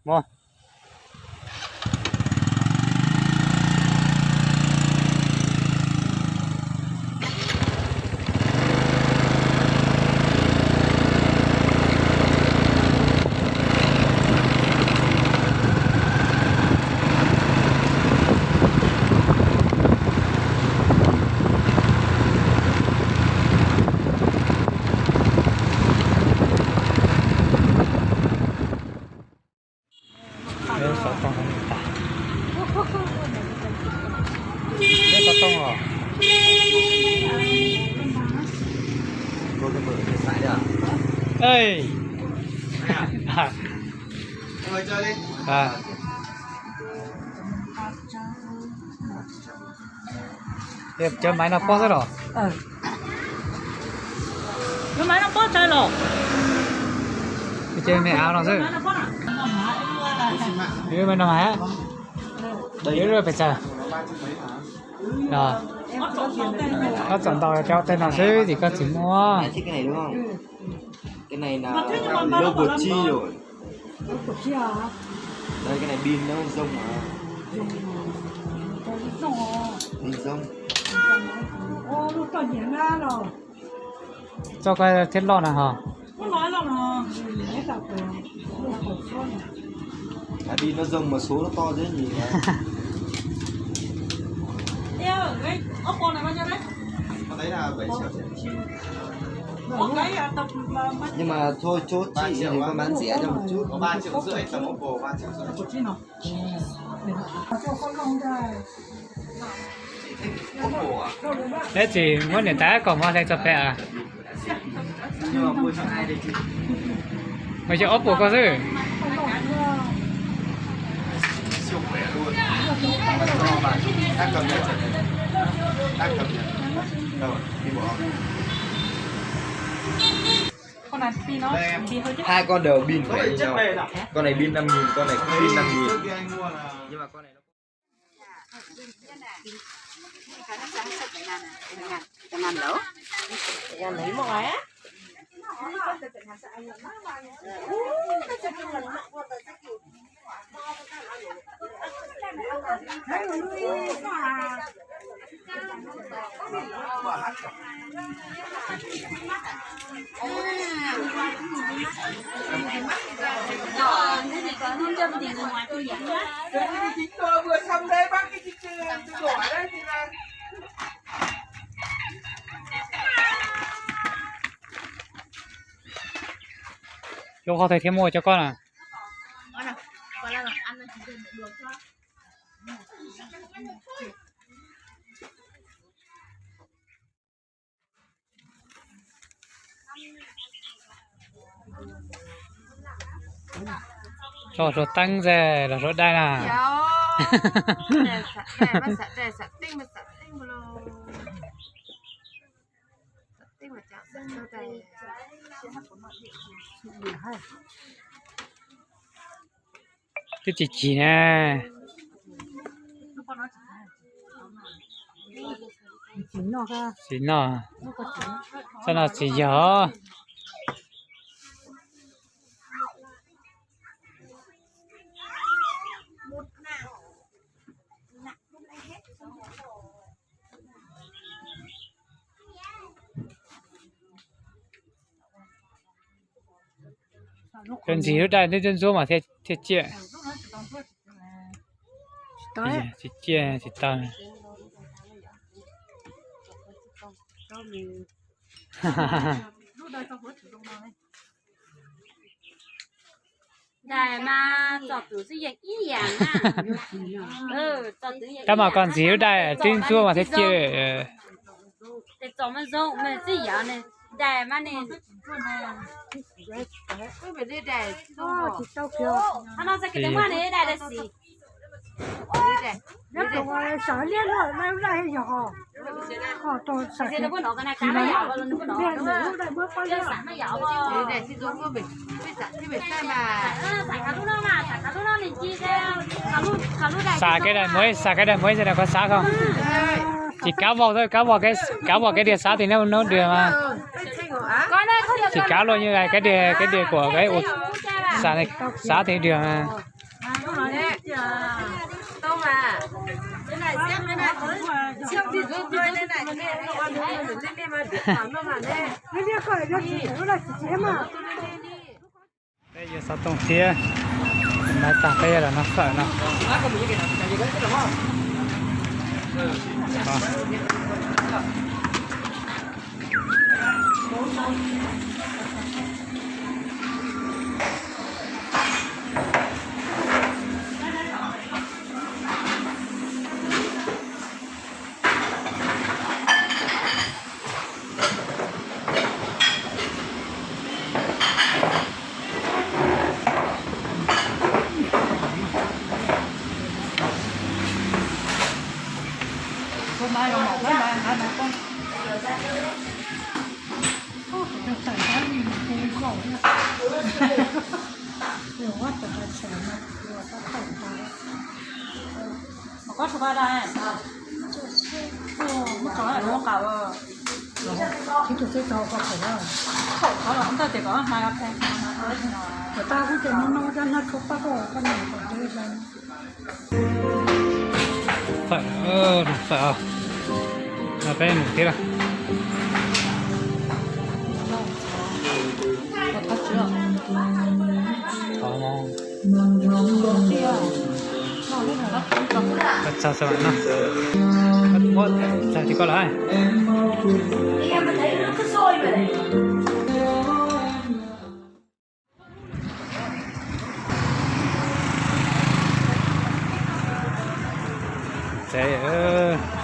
Mus. Peb xov tooj no tas. Peb xov tooj os. Cov maiv no pob xwb los? Cov maiv no pob tsaig los? Cov me av no xwb. Maiv no mas, pes tsawg? Koj txawm ntaus cov tej no xwb ces koj tsis muaj. Cái này là lô của chi rồi. Đây, cái này pin nó rông mà. Pin rông. Txoj koj thiab loj na ho. Cái pin nó rông mà số nó to thế nhỉ? Con đấy là bảy triệu. Nhưng mà thôi chốt chị thì con bán rẻ cho một chút. Có ba triệu rưỡi, tầm Oppo ba triệu rưỡi. Neb tsis muab niam tais kom mov hle tso pem a? Mas yog ob puas koj xwb. Hai con đều pin phải như nhau. Con này pin năm nghìn, con này cũng pin năm nghìn. Nhưng mà con này nó Lub qhov twg thiab muaj cov koj na? Los suav teeb ze los suav dai na. Twb tsis chim na. Tsis noj, tsis noj. Txoj no tsis yog. Cov ntxim lub dai twb ntxuab ntxuab mas thiaj ciaj. Tsis ciaj tsis tau. Tab mas koj ntxim lub dai twb ntxuab mas thiaj ciaj. Xav kev dai muaj, xav kev dai muaj, xav koj. Tsis kav vau, kav vau, kav vau kev diav xav tim nub diav mas. Tsis kav luaj, kev diav, kev diav kuam kev ua. Xav tej diam. Peb yuav xov tooj thiab, npaj tag peb yuav los noj fawm no. Koj tshuav pa da, muab tso lub nqa, tib tug xib tau koj khaum, khaum qhov los ntawd ces kom hmai phe. Kom tau kuj ces no no cov no tshuav pab koj, koj niam kom deb. Fawm, fawm os. No peb mus thiab lawm. Txog xav no, muab txog tim koj lawm. Tsev,